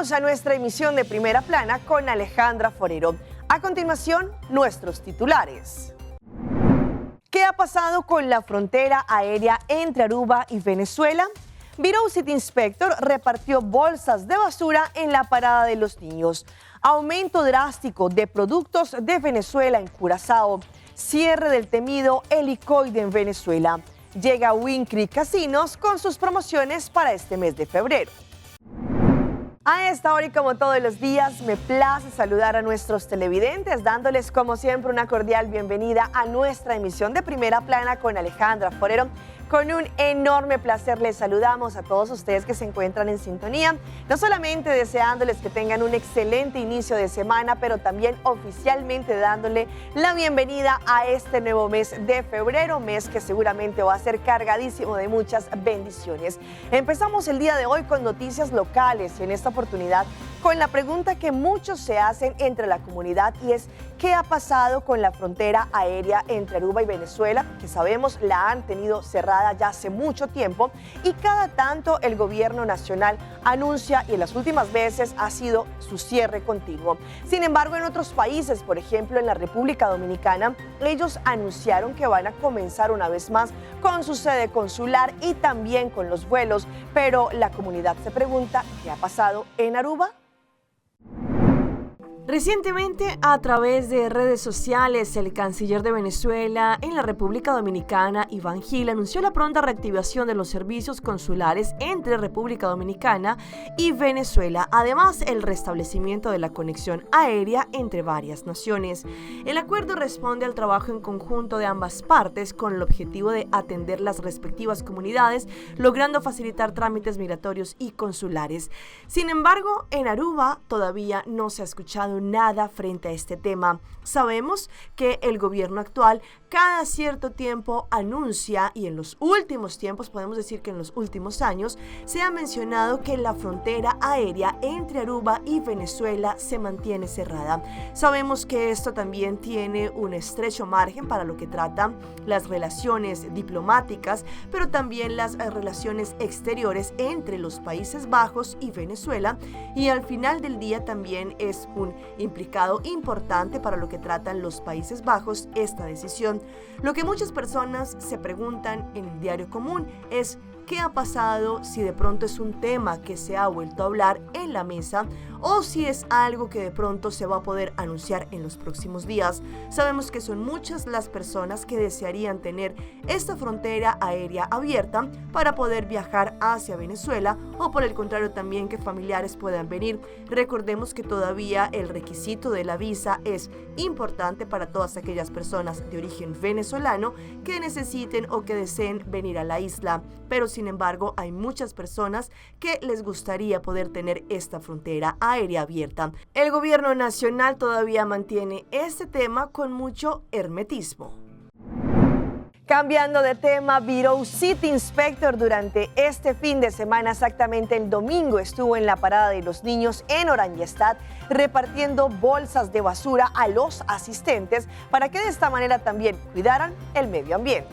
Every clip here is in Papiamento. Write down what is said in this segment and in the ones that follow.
Bienvenidos a nuestra emisión de Primera Plana con Alejandra Forero. A continuación, nuestros titulares. ¿Qué ha pasado con la frontera aérea entre Aruba y Venezuela? Bureau City Inspector repartió bolsas de basura en la parada de los niños. Aumento drástico de productos de Venezuela en Curazao. Cierre del temido helicoide en Venezuela. Llega Wind Creek Casinos con sus promociones para este mes de febrero. A esta hora y como todos los días, me place saludar a nuestros televidentes, dándoles como siempre una cordial bienvenida a nuestra emisión de Primera Plana con Alejandra Forero. Con un enorme placer les saludamos a todos ustedes que se encuentran en sintonía, no solamente deseándoles que tengan un excelente inicio de semana, pero también oficialmente dándole la bienvenida a este nuevo mes de febrero, mes que seguramente va a ser cargadísimo de muchas bendiciones. Empezamos el día de hoy con noticias locales y en esta oportunidad con la pregunta que muchos se hacen entre la comunidad y es: ¿qué ha pasado con la frontera aérea entre Aruba y Venezuela? Que sabemos la han tenido cerrada ya hace mucho tiempo y cada tanto el gobierno nacional anuncia y en las últimas veces ha sido su cierre continuo. Sin embargo, en otros países, por ejemplo en la República Dominicana, ellos anunciaron que van a comenzar una vez más con su sede consular y también con los vuelos, pero la comunidad se pregunta: ¿qué ha pasado en Aruba? Recientemente, a través de redes sociales, el canciller de Venezuela en la República Dominicana, Iván Gil, anunció la pronta reactivación de los servicios consulares entre República Dominicana y Venezuela. Además, el restablecimiento de la conexión aérea entre varias naciones. El acuerdo responde al trabajo en conjunto de ambas partes con el objetivo de atender las respectivas comunidades, logrando facilitar trámites migratorios y consulares. Sin embargo, en Aruba todavía no se ha escuchado nada frente a este tema. Sabemos que el gobierno actual cada cierto tiempo anuncia y en los últimos tiempos, podemos decir que en los últimos años, se ha mencionado que la frontera aérea entre Aruba y Venezuela se mantiene cerrada. Sabemos que esto también tiene un estrecho margen para lo que trata las relaciones diplomáticas, pero también las relaciones exteriores entre los Países Bajos y Venezuela, y al final del día también es un implicado importante para lo que tratan los Países Bajos esta decisión. Lo que muchas personas se preguntan en el diario común es qué ha pasado, si de pronto es un tema que se ha vuelto a hablar en la mesa o si es algo que de pronto se va a poder anunciar en los próximos días. Sabemos que son muchas las personas que desearían tener esta frontera aérea abierta para poder viajar hacia Venezuela o, por el contrario, también que familiares puedan venir. Recordemos que todavía el requisito de la visa es importante para todas aquellas personas de origen venezolano que necesiten o que deseen venir a la isla, pero sin embargo hay muchas personas que les gustaría poder tener esta frontera aérea abierta. El gobierno nacional todavía mantiene este tema con mucho hermetismo. Cambiando de tema, Bureau City Inspector durante este fin de semana, exactamente el domingo, estuvo en la parada de los niños en Oranjestad repartiendo bolsas de basura a los asistentes para que de esta manera también cuidaran el medio ambiente.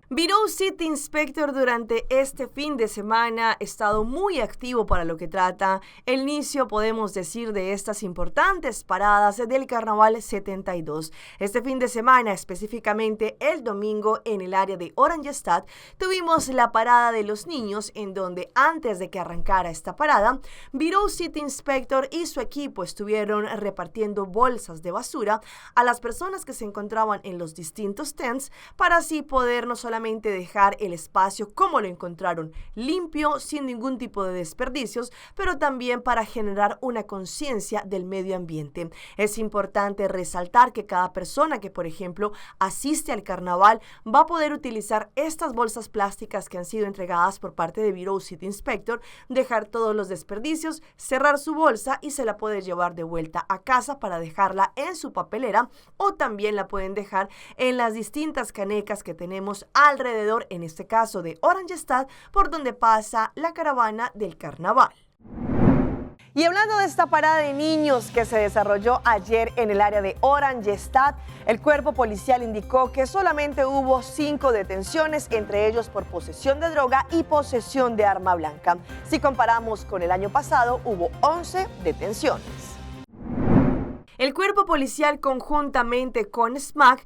Bureau City Inspector durante este fin de semana ha estado muy activo para lo que trata el inicio, podemos decir, de estas importantes paradas del Carnaval 72. Este fin de semana, específicamente el domingo, en el área de Oranjestad, tuvimos la parada de los niños, en donde antes de que arrancara esta parada, Bureau City Inspector y su equipo estuvieron repartiendo bolsas de basura a las personas que se encontraban en los distintos tents para así poder no solamente dejar el espacio como lo encontraron, limpio, sin ningún tipo de desperdicios, pero también para generar una conciencia del medio ambiente. Es importante resaltar que cada persona que, por ejemplo, asiste al carnaval va a poder utilizar estas bolsas plásticas que han sido entregadas por parte de Bureau City Inspector, dejar todos los desperdicios, cerrar su bolsa y se la puede llevar de vuelta a casa para dejarla en su papelera o también la pueden dejar en las distintas canecas que tenemos alrededor, en este caso de Oranjestad, por donde pasa la caravana del carnaval. Y hablando de esta parada de niños que se desarrolló ayer en el área de Oranjestad, el cuerpo policial indicó que solamente hubo 5 detenciones, entre ellos por posesión de droga y posesión de arma blanca. Si comparamos con el año pasado, hubo 11 detenciones. El cuerpo policial conjuntamente con SMAC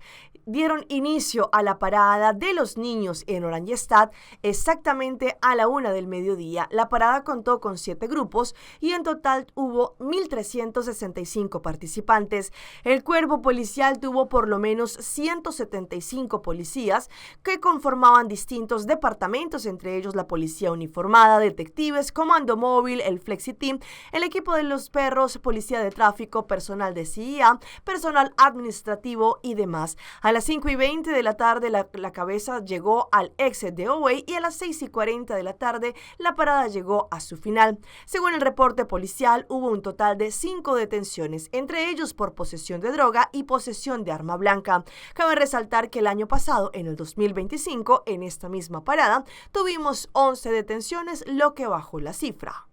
dieron inicio a la parada de los niños en Oranjestad exactamente a la 1 del mediodía. La parada contó con 7 grupos y en total hubo 1.365 participantes. El cuerpo policial tuvo por lo menos 175 policías que conformaban distintos departamentos, entre ellos la policía uniformada, detectives, comando móvil, el Flexi Team, el equipo de los perros, policía de tráfico, personal de CIA, personal administrativo y demás. A las 5:20 de la tarde la cabeza llegó al exit de Oway y a las 6:40 de la tarde la parada llegó a su final. Según el reporte policial, hubo un total de 5 detenciones, entre ellos por posesión de droga y posesión de arma blanca. Cabe resaltar que el año pasado, en el 2025, en esta misma parada, tuvimos 11 detenciones, lo que bajó la cifra.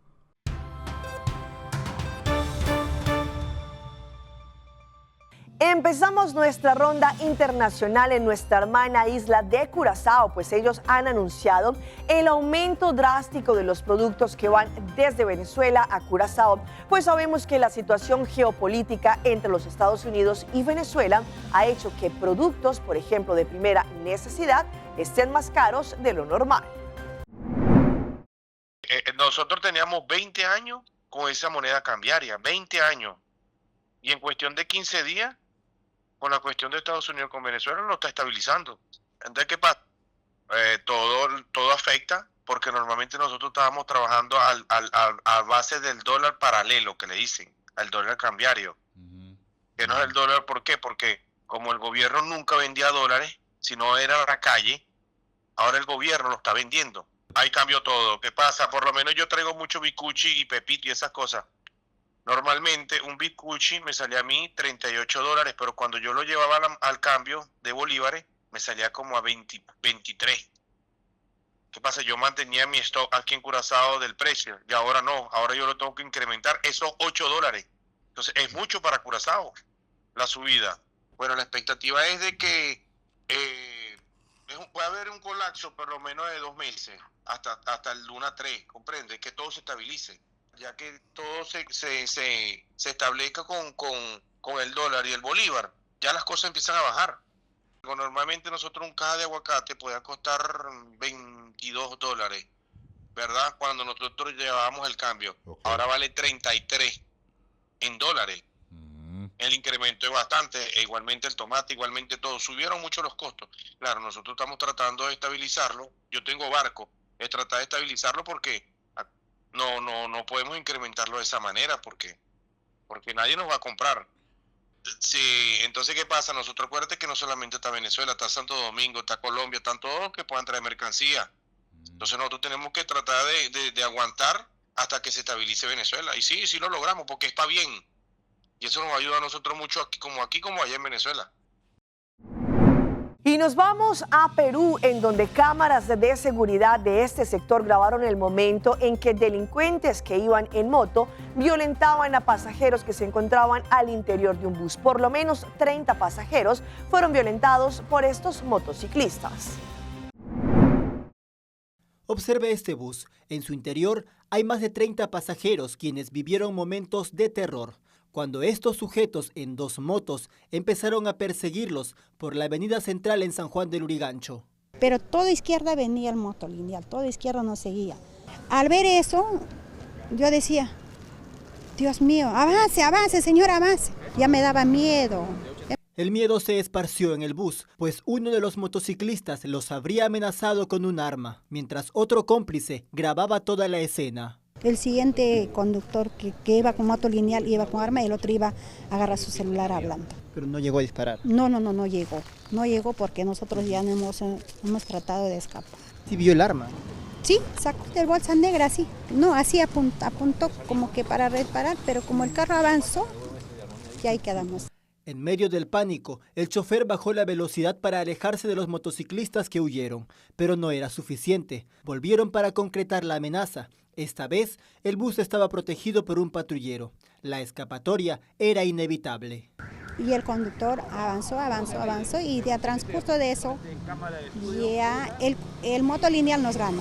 Empezamos nuestra ronda internacional en nuestra hermana isla de Curazao, pues ellos han anunciado el aumento drástico de los productos que van desde Venezuela a Curazao, pues sabemos que la situación geopolítica entre los Estados Unidos y Venezuela ha hecho que productos, por ejemplo, de primera necesidad, estén más caros de lo normal. Nosotros teníamos 20 años con esa moneda cambiaria, 20 años. Y en cuestión de 15 días, con la cuestión de Estados Unidos con Venezuela, lo está estabilizando. Entonces, ¿qué pasa? Todo afecta, porque normalmente nosotros estábamos trabajando a base del dólar paralelo, que le dicen, al dólar cambiario. Que no es el dólar, ¿por qué? Porque como el gobierno nunca vendía dólares, sino era la calle, ahora el gobierno lo está vendiendo. Ahí cambió todo. ¿Qué pasa? Por lo menos yo traigo mucho bicuchi y pepito y esas cosas. Normalmente un bicuchi me salía a mí 38 dólares, pero cuando yo lo llevaba al cambio de bolívares, me salía como a 23. ¿Qué pasa? Yo mantenía mi stock aquí en Curazao del precio y ahora no, ahora yo lo tengo que incrementar esos 8 dólares. Entonces es mucho para Curazao la subida. Bueno, la expectativa es de que puede haber un colapso por lo menos de 2 meses, hasta el luna 3, ¿comprende? Que todo se estabilice, ya que todo se establezca con el dólar y el bolívar, ya las cosas empiezan a bajar. Normalmente nosotros un caja de aguacate podía costar 22 dólares, ¿verdad? Cuando nosotros llevábamos el cambio. Ahora vale 33 en dólares. El incremento es bastante, e igualmente el tomate, igualmente todo. Subieron mucho los costos. Claro, nosotros estamos tratando de estabilizarlo. Yo tengo barco, es tratar de estabilizarlo porque no podemos incrementarlo de esa manera porque nadie nos va a comprar. Sí, entonces, ¿qué pasa? Nosotros, acuérdate que no solamente está Venezuela, está Santo Domingo, está Colombia, están todos los que puedan traer mercancía. Entonces nosotros tenemos que tratar de aguantar hasta que se estabilice Venezuela. Y sí, sí lo logramos porque está bien. Y eso nos ayuda a nosotros mucho aquí como allá en Venezuela. Y nos vamos a Perú, en donde cámaras de seguridad de este sector grabaron el momento en que delincuentes que iban en moto violentaban a pasajeros que se encontraban al interior de un bus. Por lo menos 30 pasajeros fueron violentados por estos motociclistas. Observe este bus. En su interior hay más de 30 pasajeros quienes vivieron momentos de terror cuando estos sujetos en 2 motos empezaron a perseguirlos por la avenida central en San Juan del Lurigancho. Pero toda izquierda venía el moto lineal, toda izquierda nos seguía. Al ver eso, yo decía, Dios mío, avance, avance, señor, avance. Ya me daba miedo. El miedo se esparció en el bus, pues uno de los motociclistas los habría amenazado con un arma, mientras otro cómplice grababa toda la escena. El siguiente conductor que iba con moto lineal iba con arma y el otro iba a agarrar su celular hablando. Pero no llegó a disparar. No, no, no, no llegó. No llegó porque nosotros ya no hemos tratado de escapar. ¿Sí vio el arma? Sí, sacó de bolsa negra, sí. No, así apuntó como que para reparar, pero como el carro avanzó, ya ahí quedamos. En medio del pánico, el chofer bajó la velocidad para alejarse de los motociclistas que huyeron, pero no era suficiente. Volvieron para concretar la amenaza. Esta vez, el bus estaba protegido por un patrullero. La escapatoria era inevitable. Y el conductor avanzó, avanzó, avanzó y de transcurso de eso ya el, el moto lineal nos gana.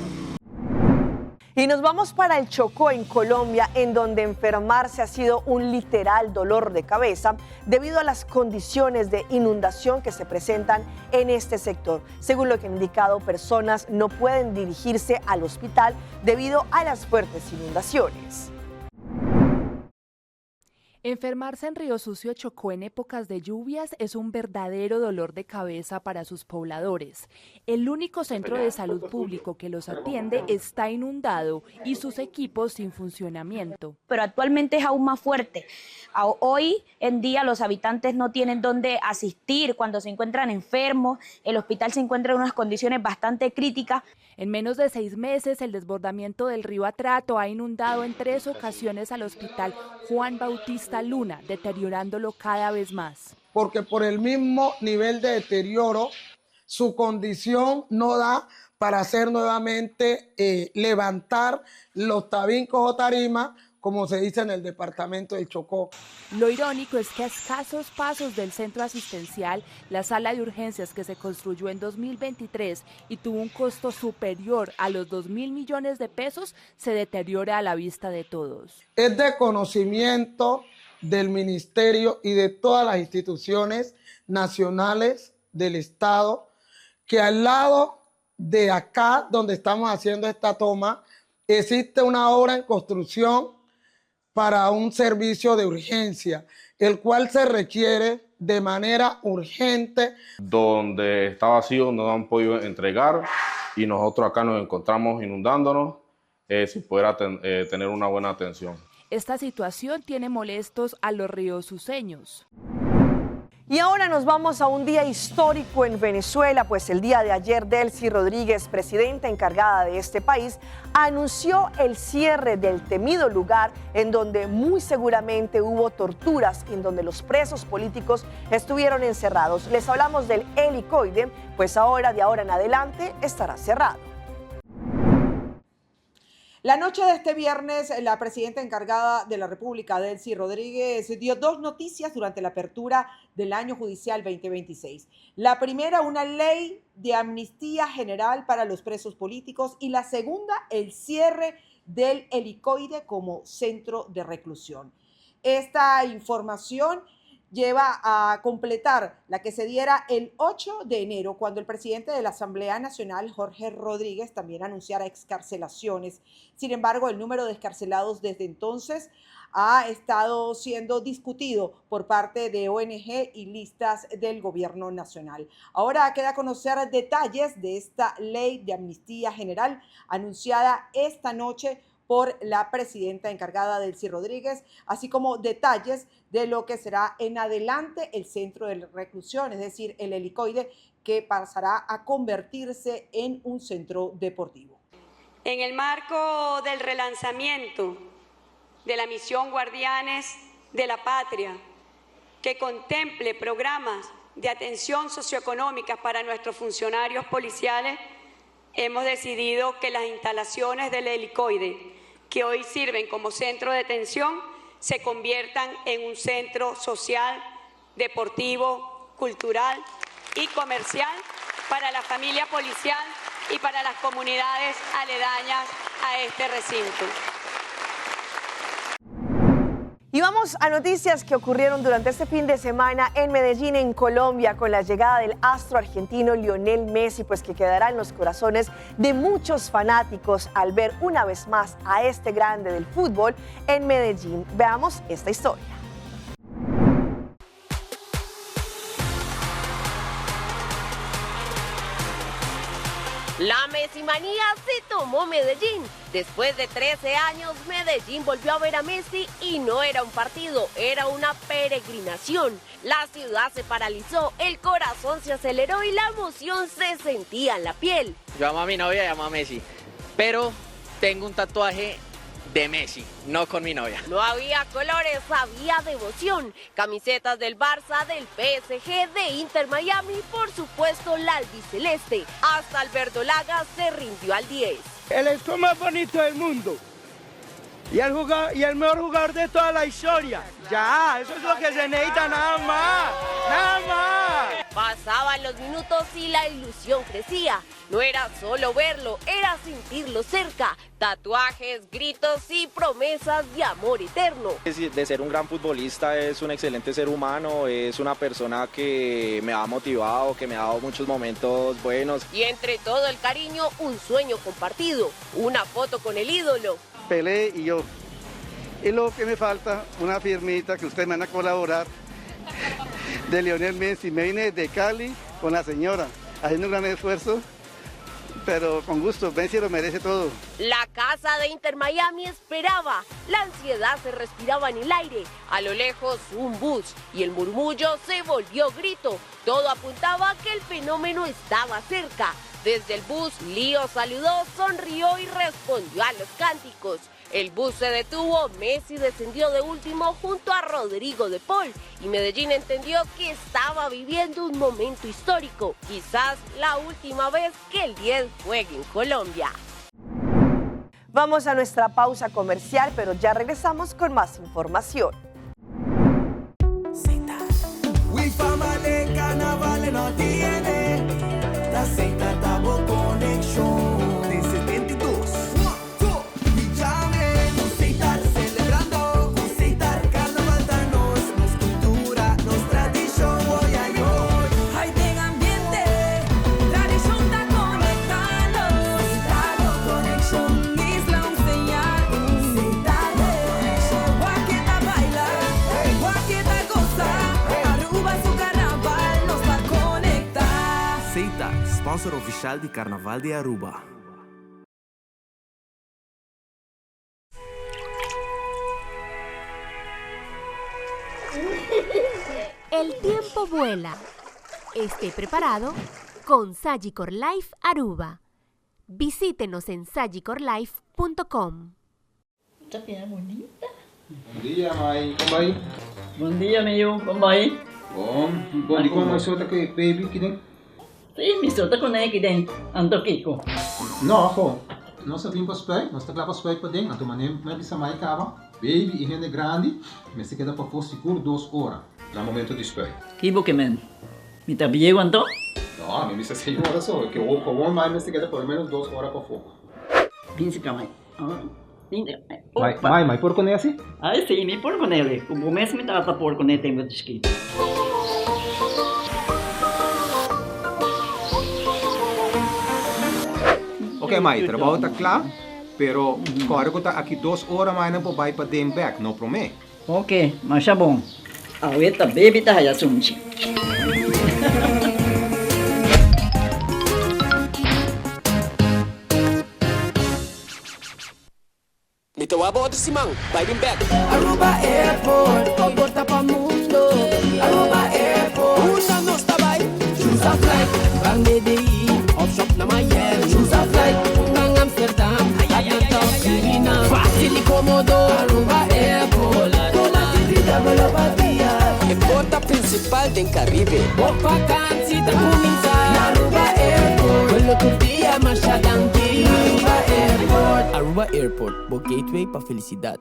Y nos vamos para el Chocó, en Colombia, en donde enfermarse ha sido un literal dolor de cabeza debido a las condiciones de inundación que se presentan en este sector. Según lo que han indicado, personas no pueden dirigirse al hospital debido a las fuertes inundaciones. Enfermarse en Río Sucio, Chocó, en épocas de lluvias es un verdadero dolor de cabeza para sus pobladores. El único centro de salud público que los atiende está inundado y sus equipos sin funcionamiento. Pero actualmente es aún más fuerte. Hoy en día los habitantes no tienen dónde asistir cuando se encuentran enfermos. El hospital se encuentra en unas condiciones bastante críticas. En menos de 6 meses, el desbordamiento del río Atrato ha inundado en 3 ocasiones al hospital Juan Bautista Luna, deteriorándolo cada vez más. Porque por el mismo nivel de deterioro, su condición no da para hacer nuevamente levantar los tabincos o tarimas, como se dice en el departamento del Chocó. Lo irónico es que a escasos pasos del centro asistencial, la sala de urgencias que se construyó en 2023 y tuvo un costo superior a los 2.000 millones de pesos, se deteriora a la vista de todos. Es de conocimiento del ministerio y de todas las instituciones nacionales del Estado que al lado de acá donde estamos haciendo esta toma existe una obra en construcción para un servicio de urgencia, el cual se requiere de manera urgente. Donde está vacío no han podido entregar y nosotros acá nos encontramos inundándonos sin poder tener una buena atención. Esta situación tiene molestos a los riosuceños. Y ahora nos vamos a un día histórico en Venezuela, pues el día de ayer Delcy Rodríguez, presidenta encargada de este país, anunció el cierre del temido lugar en donde muy seguramente hubo torturas y en donde los presos políticos estuvieron encerrados. Les hablamos del Helicoide, pues de ahora en adelante, estará cerrado. La noche de este viernes, la presidenta encargada de la República, Delcy Rodríguez, dio 2 noticias durante la apertura del año judicial 2026. La primera, una ley de amnistía general para los presos políticos, y la segunda, el cierre del Helicoide como centro de reclusión. Esta información lleva a completar la que se diera el 8 de enero, cuando el presidente de la Asamblea Nacional, Jorge Rodríguez, también anunciara excarcelaciones. Sin embargo, el número de excarcelados desde entonces ha estado siendo discutido por parte de ONG y listas del gobierno nacional. Ahora queda conocer detalles de esta ley de amnistía general anunciada esta noche por la presidenta encargada, Delcy Rodríguez, así como detalles de lo que será en adelante el centro de reclusión, es decir, el Helicoide, que pasará a convertirse en un centro deportivo. En el marco del relanzamiento de la misión Guardianes de la Patria, que contemple programas de atención socioeconómica para nuestros funcionarios policiales, hemos decidido que las instalaciones del Helicoide, que hoy sirven como centro de detención, se conviertan en un centro social, deportivo, cultural y comercial para la familia policial y para las comunidades aledañas a este recinto. Y vamos a noticias que ocurrieron durante este fin de semana en Medellín, en Colombia, con la llegada del astro argentino Lionel Messi, que quedará en los corazones de muchos fanáticos al ver una vez más a este grande del fútbol en Medellín. Veamos esta historia. La Messimanía se tomó Medellín. Después de 13 años, Medellín volvió a ver a Messi y no era un partido, era una peregrinación. La ciudad se paralizó, el corazón se aceleró y la emoción se sentía en la piel. Yo amo a mi novia y amo a Messi, pero tengo un tatuaje de Messi, no con mi novia. No había colores, había devoción. Camisetas del Barça, del PSG, de Inter Miami, por supuesto la albiceleste. Hasta el verdolaga se rindió al 10. El escudo más bonito del mundo. Y el jugador, y el mejor jugador de toda la historia. Ya, eso es lo que se necesita nada más. Nada más. Pasaban los minutos y la ilusión crecía. No era solo verlo, era sentirlo cerca. Tatuajes, gritos y promesas de amor eterno. De ser un gran futbolista, es un excelente ser humano, es una persona que me ha motivado, que me ha dado muchos momentos buenos. Y entre todo el cariño, un sueño compartido, una foto con el ídolo. Pelé y yo. Y lo que me falta, una firmita que ustedes me van a colaborar de Lionel Messi. Me vine de Cali con la señora, haciendo un gran esfuerzo, pero con gusto, Messi lo merece todo. La casa de Inter Miami esperaba. La ansiedad se respiraba en el aire. A lo lejos un bus y el murmullo se volvió grito. Todo apuntaba a que el fenómeno estaba cerca. Desde el bus, Lío saludó, sonrió y respondió a los cánticos. El bus se detuvo, Messi descendió de último junto a Rodrigo de Paul y Medellín entendió que estaba viviendo un momento histórico, quizás la última vez que el 10 juegue en Colombia. Vamos a nuestra pausa comercial, pero ya regresamos con más información. Sponsor oficial di Carnaval di Aruba. El tiempo vuela. Esté preparado con Sagicor Life Aruba. Visítenos en sagicorlife.com. Esta piedra bonita. Bon dia, mai. Kon bai? Bon dia, mi yu. Kon bai? Bon. Bon, di kon mai sota ku e baby kiden? Sí, mi sota ku ne kiden. Anto kiko? No, ho. Nos a bin pa spuit. Nos ta kla pa spuit paden. Anto manera mi a bisa mai kaba, baby i hende grandi mester keda pafó sigur dos ora na momento di spuit. Ki bo ke men? Mi ta bieu anto? No, mi bisa señora so, ke gewoon mai mester keda por lo menos dos ora pafó. Bin si ka mai. Mai, mai, mai por kuné asi? Ai si, mi por kuné li. Ku bo mes mi tata por kuné tempu di chikitu. Ok mai, trabou ta kla, pero kòrda ku ta aki dos ora mai nan por bai paden bèk, no promé. Ok, masha bon. Awe ta baby ta haya sunchi. Mi ta wak bo otro siman. Bai bin bek. Aruba Airport, bo porta pa mundo. Aruba Airport, Unda nos ta bai? Choose a flight, ban BDI of shop na Miami. Choose a flight, ban Amsterdam, Atlanta of Suriname. Facil y comodo. Aruba Airport, Conectividad bo pa dia. E porta principal den Caribe. Bo vakantie ta cuminsa na Aruba Airport. Pueblo tur dia masha danki. Aruba Airport. Aruba Airport, bo gateway pa felicidad.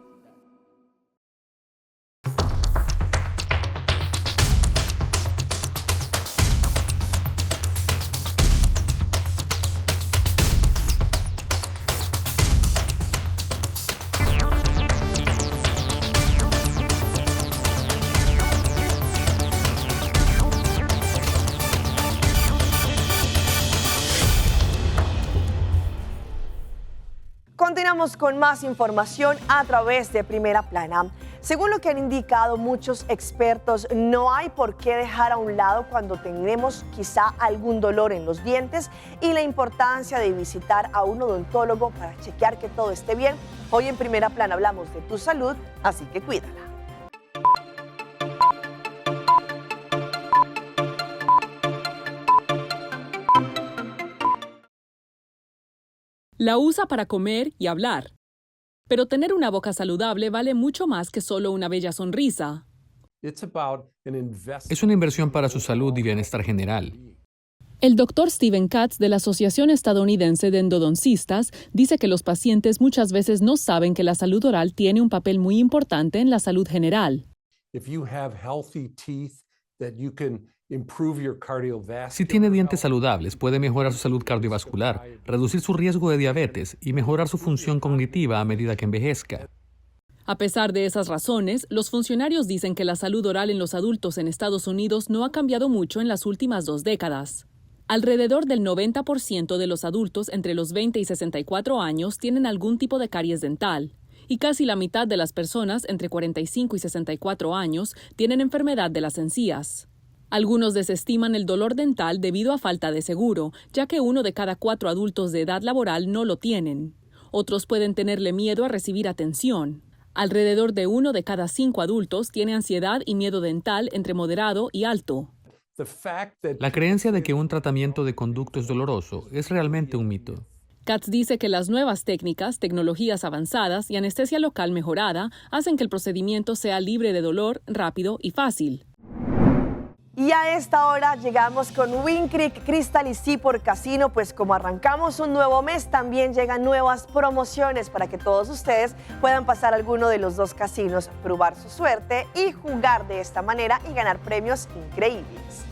Continuamos con más información a través de Primera Plana. Según lo que han indicado muchos expertos, no hay por qué dejar a un lado cuando tenemos quizá algún dolor en los dientes y la importancia de visitar a un odontólogo para chequear que todo esté bien. Hoy en Primera Plana hablamos de tu salud, así que cuídala. La usa para comer y hablar. Pero tener una boca saludable vale mucho más que solo una bella sonrisa. Es una inversión para su salud y bienestar general. El doctor Steven Katz de la Asociación Estadounidense de Endodoncistas dice que los pacientes muchas veces no saben que la salud oral tiene un papel muy importante en la salud general. Si tiene dientes saludables, puede mejorar su salud cardiovascular, reducir su riesgo de diabetes y mejorar su función cognitiva a medida que envejezca. A pesar de esas razones, los funcionarios dicen que la salud oral en los adultos en Estados Unidos no ha cambiado mucho en las últimas dos décadas. Alrededor del 90% de los adultos entre los 20 y 64 años tienen algún tipo de caries dental, y casi la mitad de las personas entre 45 y 64 años tienen enfermedad de las encías. Algunos desestiman el dolor dental debido a falta de seguro, ya que uno de cada cuatro adultos de edad laboral no lo tienen. Otros pueden tenerle miedo a recibir atención. Alrededor de uno de cada cinco adultos tiene ansiedad y miedo dental entre moderado y alto. La creencia de que un tratamiento de conducto es doloroso es realmente un mito. Katz dice que las nuevas técnicas, tecnologías avanzadas y anestesia local mejorada hacen que el procedimiento sea libre de dolor, rápido y fácil. Y a esta hora llegamos con Wind Creek Crystal y Seaport Casino, pues como arrancamos un nuevo mes, también llegan nuevas promociones para que todos ustedes puedan pasar a alguno de los dos casinos, probar su suerte y jugar de esta manera y ganar premios increíbles.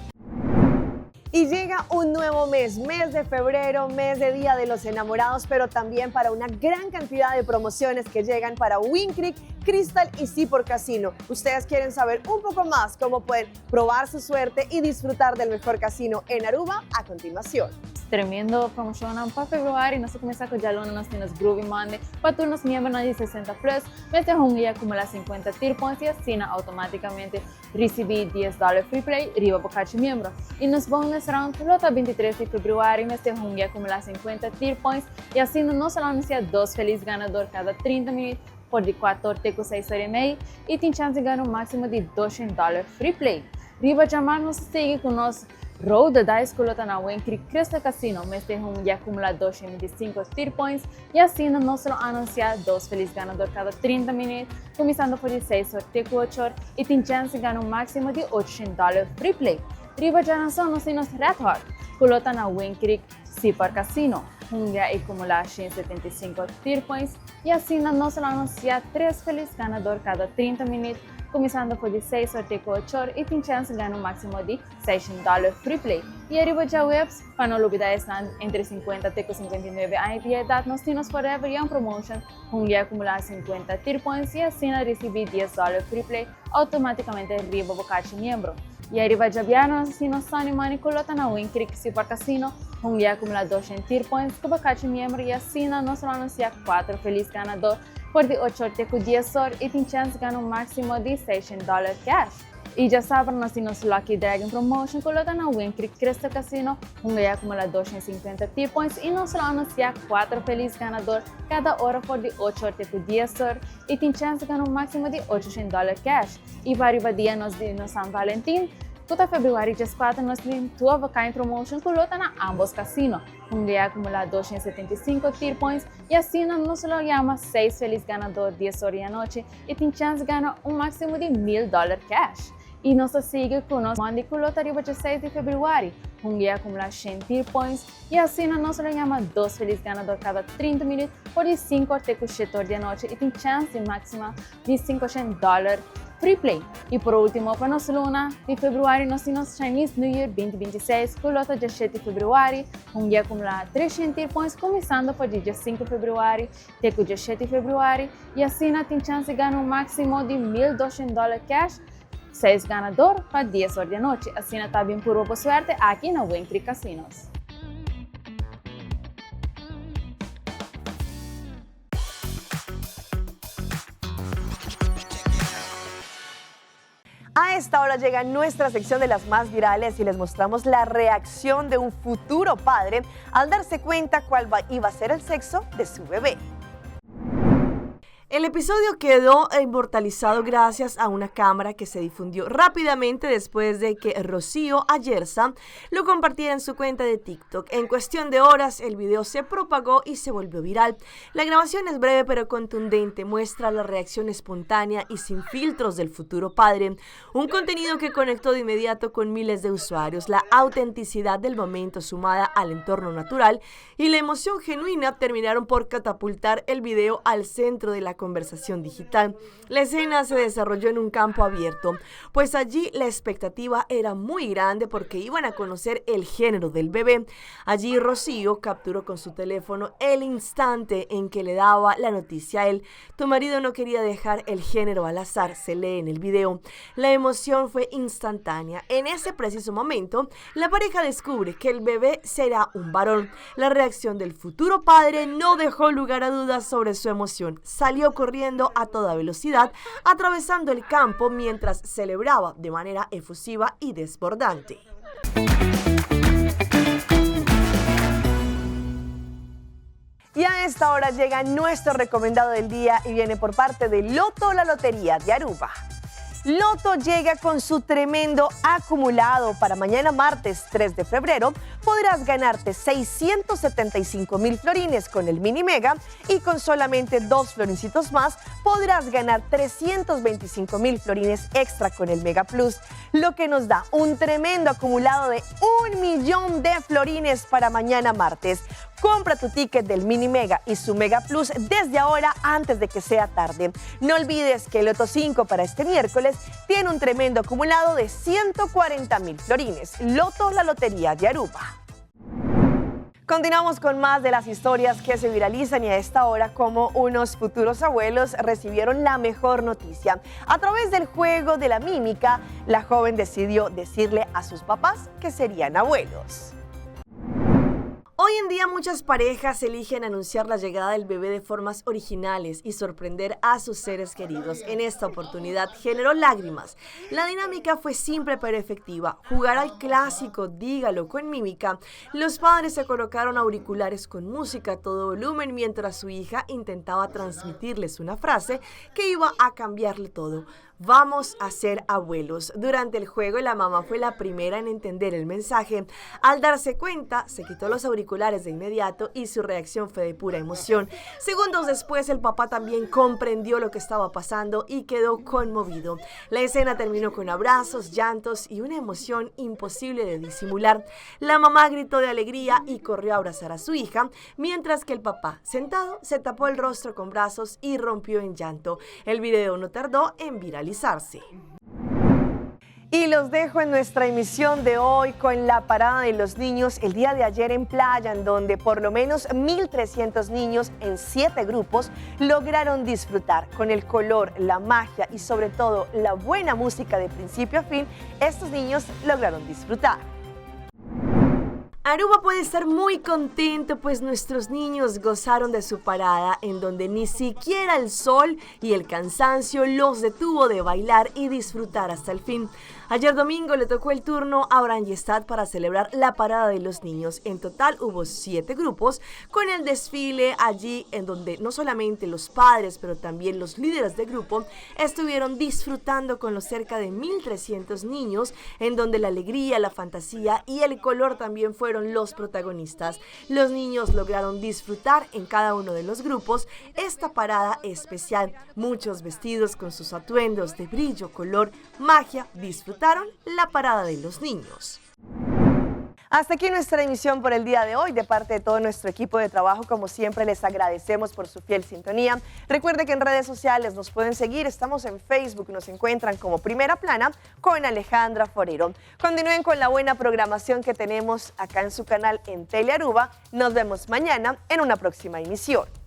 Y llega un nuevo mes, mes de febrero, mes de Día de los Enamorados, pero también para una gran cantidad de promociones que llegan para Wind Creek, Crystal y Seaport Casino. Ustedes quieren saber un poco más cómo pueden probar su suerte y disfrutar del mejor casino en Aruba a continuación. Tremendo promocion pa februari, nos ta cuminsa cu dialuna nos tin Groovy Monday, pa tur nos miembronan di 60 plus, mester hunga y acumula 50 tier points y asina automaticamente ricibi 10 dollar free play riba bo cachi miembro. Y nos bonus round lo ta 23 di februari, mester hunga y acumula 50 tier points y asina nos lo anuncia dos feliz ganador cada 30 minuut for di 4 te cu 6 ora y mei y tin chance di gana un maximo di 200 dollar free play. Riba djamar nos ta sigui cu nos Roll the Dice cu lo ta na Wind Creek Crystal Casino. Mester hunga y acumula 225 tier points y asina nos lo anuncia dos feliz ganador cada 30 minuut cuminsando for di 6 or te cu 8 or y tin chance di gana un maximo di 800 dollar free play. Riba djaranson nos tin nos Red Hot cu lo ta na Wind Creek Seaport Casino. Hunga y cumula 175 tier points y asina nos lo anuncia tres feliz ganador cada 30 minuut cuminsando for di 6 or te cu 8 or y tin chance di gana un maximo di 600 dollar free play. Y ariba djaweps, pa no lubida esnan entre 50 te cu 59 aña di edad, nos tin nos Forever Young Promotion, hunga y acumula 50 tier points y asina ricibi 10 dollar free play automaticamente riba bo cachi miembro. Y ariba djabièrnè nos tin nos Sunny Money cu lo ta na Wind Creek Seaport Casino, hunga y acumula 200 tier points cu bo cachi miembro y asina nos lo anuncia 4 feliz ganador for di 8 or te cu 10 or y tin chance gana un maximo di 600 dollar cash. Y djasabra nos tin nos Lucky Dragon Promotion cu lo ta na Wind Creek Crystal Casino, hunga y acumula 250 tier points y nos lo anuncia 4 feliz ganador cada ora for di 8 or te cu 10 or y tin chance di gana un maximo di 800 dollar cash. Y pa riba dia nos di nos San Valentin, cu ta februari 14 nos tin Two of a Kind Promotion cu lo ta na ambos casino, hunga y acumula 275 tier points y asina nos lo yama 6 feliz ganador 10 or di anochi y tin chance di gana un maximo di 1000 dollar cash. Y nos ta sigui cu nos Monday cu lo ta riba 16 di februari, hunga y acumula 100 tier points y asina nos lo yama dos feliz ganador cada 30 minuut for di 5 or te cu 7 or di anochi y tin chance di maxima di 500 dollar free play. Y por ultimo, pa nos luna di februari nos tin nos Chinese New Year 2026 cu lo ta 17 di februari, hunga y acumula 300 tier points cuminsando for di 5 februari te cu 17 di februari y asina tin chance di gana un maximo di 1200 dollar cash, seis ganador pa 10 or di anochi. Asina ta bin purba bo suerte aki na Wind Creek Casinos. A esta hora llega nuestra sección de las más virales y les mostramos la reacción de un futuro padre al darse cuenta cuál iba a ser el sexo de su bebé. El episodio quedó inmortalizado gracias a una cámara que se difundió rápidamente después de que Rocío Ayerza lo compartiera en su cuenta de TikTok. En cuestión de horas, el video se propagó y se volvió viral. La grabación es breve pero contundente, muestra la reacción espontánea y sin filtros del futuro padre. Un contenido que conectó de inmediato con miles de usuarios. La autenticidad del momento sumada al entorno natural y la emoción genuina terminaron por catapultar el video al centro de la conversación digital. La escena se desarrolló en un campo abierto, pues allí la expectativa era muy grande porque iban a conocer el género del bebé. Allí Rocío capturó con su teléfono el instante en que le daba la noticia a él. Tu marido no quería dejar el género al azar, se lee en el video. La emoción fue instantánea. En ese preciso momento, la pareja descubre que el bebé será un varón. La reacción del futuro padre no dejó lugar a dudas sobre su emoción. Salió corriendo a toda velocidad, atravesando el campo mientras celebraba de manera efusiva y desbordante. Y a esta hora llega nuestro recomendado del día y viene por parte de Loto la Lotería de Aruba. Loto llega con su tremendo acumulado para mañana martes 3 de febrero. Podrás ganarte 675 mil florines con el mini mega y con solamente dos florincitos más podrás ganar 325 mil florines extra con el Mega Plus, lo que nos da un tremendo acumulado de un millón de florines para mañana martes. Compra tu ticket del Mini Mega y su Mega Plus desde ahora antes de que sea tarde. No olvides que el Loto 5 para este miércoles tiene un tremendo acumulado de 140 mil florines. Loto la Lotería de Aruba. Continuamos con más de las historias que se viralizan y a esta hora como unos futuros abuelos recibieron la mejor noticia. A través del juego de la mímica, la joven decidió decirle a sus papás que serían abuelos. Hoy en día muchas parejas eligen anunciar la llegada del bebé de formas originales y sorprender a sus seres queridos. En esta oportunidad generó lágrimas. La dinámica fue simple pero efectiva. Jugar al clásico Dígalo con mímica. Los padres se colocaron auriculares con música a todo volumen mientras su hija intentaba transmitirles una frase que iba a cambiarle todo. Vamos a ser abuelos. Durante el juego, la mamá fue la primera en entender el mensaje. Al darse cuenta, se quitó los auriculares de inmediato y su reacción fue de pura emoción. Segundos después, el papá también comprendió lo que estaba pasando y quedó conmovido. La escena terminó con abrazos, llantos y una emoción imposible de disimular. La mamá gritó de alegría y corrió a abrazar a su hija, mientras que el papá, sentado, se tapó el rostro con brazos y rompió en llanto. El video no tardó en viralizarse. Y los dejo en nuestra emisión de hoy con la parada de los niños el día de ayer en playa, en donde por lo menos 1.300 niños en 7 grupos lograron disfrutar con el color, la magia y sobre todo la buena música de principio a fin. Estos niños lograron disfrutar. Aruba puede estar muy contento, pues nuestros niños gozaron de su parada en donde ni siquiera el sol y el cansancio los detuvo de bailar y disfrutar hasta el fin. Ayer domingo le tocó el turno a Oranjestad para celebrar la parada de los niños. En total hubo 7 grupos con el desfile allí en donde no solamente los padres, pero también los líderes de grupo estuvieron disfrutando con los cerca de 1.300 niños, en donde la alegría, la fantasía y el color también fueron los protagonistas. Los niños lograron disfrutar en cada uno de los grupos esta parada especial. Muchos vestidos con sus atuendos de brillo, color, magia, disfrutaron la parada de los niños. Hasta aquí nuestra emisión por el día de hoy. De parte de todo nuestro equipo de trabajo, como siempre, les agradecemos por su fiel sintonía. Recuerde que en redes sociales nos pueden seguir. Estamos en Facebook, nos encuentran como Primera Plana con Alejandra Forero. Continúen con la buena programación que tenemos acá en su canal en Telearuba. Nos vemos mañana en una próxima emisión.